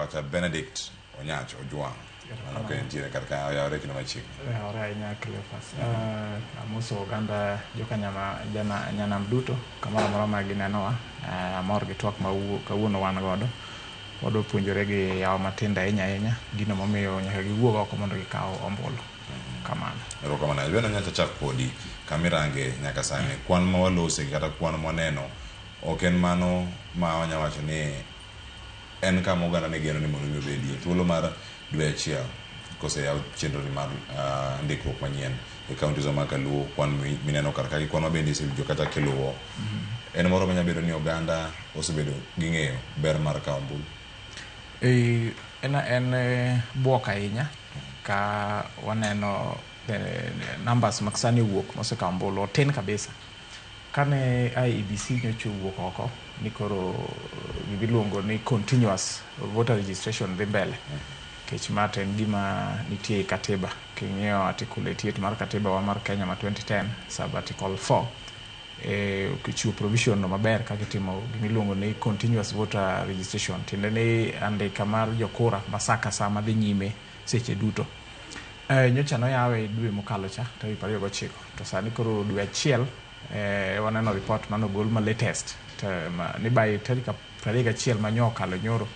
Pacha Benedict Onyach Ojwang'. Mano ka entiere kar ka oyawore kendo machiegni. Oyawore ahinya, Cleophas. Amoso oganda jokanyama jana, nyanam duto kamoro amora ma ginenowa. Amor gi twak ma kawuono wan godo. Wadwa puonjore gi yawa matindo ahinya ahinya gino momiyo nyaka giwuog oko mondo gikaw ombulu. Kamano. Erokamano ahinya. Bende anyalo chak kodi kama irange nyaka sani. Kwan ma walose kata kwan mwaneno ok en mano ma wanya wacho ni en kama oganda ne geno ni mondo mi obedie. Thuolo mar dwe achiel koseyaw chenro ni mar ndikruok manyien e counties wa ma Kaluo, kwan mineno kar ka gi kwan ma bende isewinjo kata kiluwo. En moro manya bedo ni oganda osebedo gi ng'eyo ber mar kawo ombulu. En buok ahinya ka waneno numbers mak sani owuok mosekawo ombulu otin kabisa. Kane IEBC nyocha owuok oko ni koro gimiluongo ni continuous voter registration dhi mbele. Nikech ma to en gima nitie e katiba. King'iyo article 88 mar katiba wa mar Kenya ma 2010 sub article 4 ochiwo provision no maber kaka itimo gimiluongo ni continuous voter registration. Tiende ni andika mar jokura ma sa ka sa madhi nyime seche duto. Nyocha noyawe dwe mokalo cha tarik 29 to sani koro dwe achiel waneno report manogol ma latest to, ma, ni by tarik 31 ma nyo okalo nyoro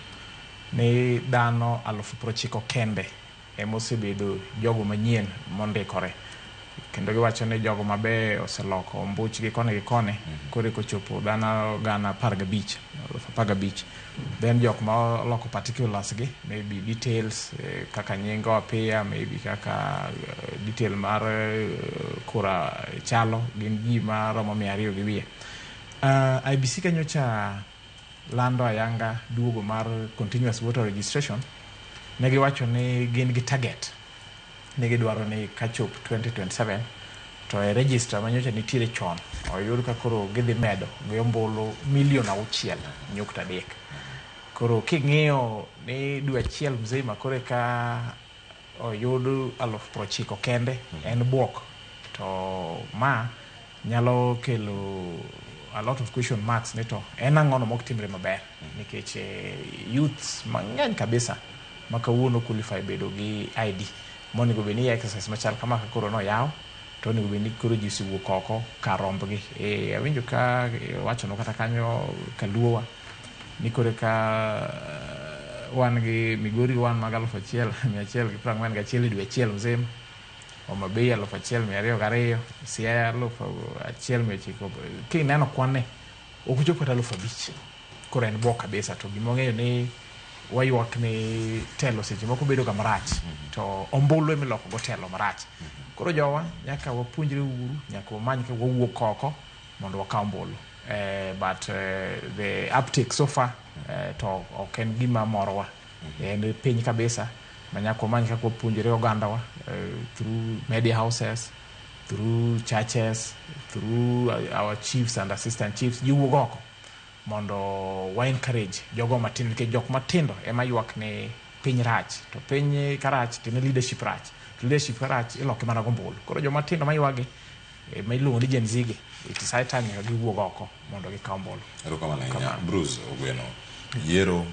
ni dhano 90,000 kende emosebedo jogo manyien mondikore kendo giwacho ni jogo mabe oseloko ombuchgi koni gi koni koro kochopo dhano 15,000, 15,000. Then jok ma oloko particulars gi, maybe details kaka nying oapiya, maybe kaka detail mar kura chalo, gin ji maromo 200 gi wiye. IEBC ka nyocha lando ayanga duogo mar continuous voter registration, ne giwacho ni gin gi target ni gidwaro ni kachop 2027 to e register manyocha nitiere chon oyud ka koro gidhi medo gi ombulu milion 6.3. Koro king'iyo ni dwe achiel mzima koro eka oyud 90,000 kende, en buok to ma nyalo kelo a lot of question marks ni to en ang'ono mok timre maber, nikech youths mang'eny kabisa ma kawuono qualify bedo gi ID monego bed ni exercise machal kama ka koro noyaw to onego bed ni koro ji osewuok oko kar rombgi. Awinjo ka wachono kata kanyo kaluowa ni koro ka wan gi Migori wan mag 1141 e dwe achiel mzima, Homa Bay 1202, Siaya 1900. Kineno kwan ni ok ochopo kata 5000. Koro en buok kabisa. To gima wang'eyo ni waywak ni telo seche moko bedo ga marach to ombulu emiloko go telo marach. Koro jowa nyaka wapuonjre uru, nyaka wamany kaka wawuok oko mondo wakaw ombulu. But the uptake so far to ok en gima morowa, en piny kabisa ma nyaka wamany kaka wapuonjre ogandawa through media houses, through churches, through our chiefs and assistant chiefs. Ji wuog oko mondo wa encourage jogo matindo, nikech jok matindo ema ywak ni piny rach, to piny ka rach tiende leadership rach, to leadership ka rach iloke mana gombulu. Koro joma tindo maywagi ma iluongo ni Gen Z gi, it is high time nyaka giwuog oko mondo gikaw ombulu. Erokamano ahinya. Bruce Ogweno, yiero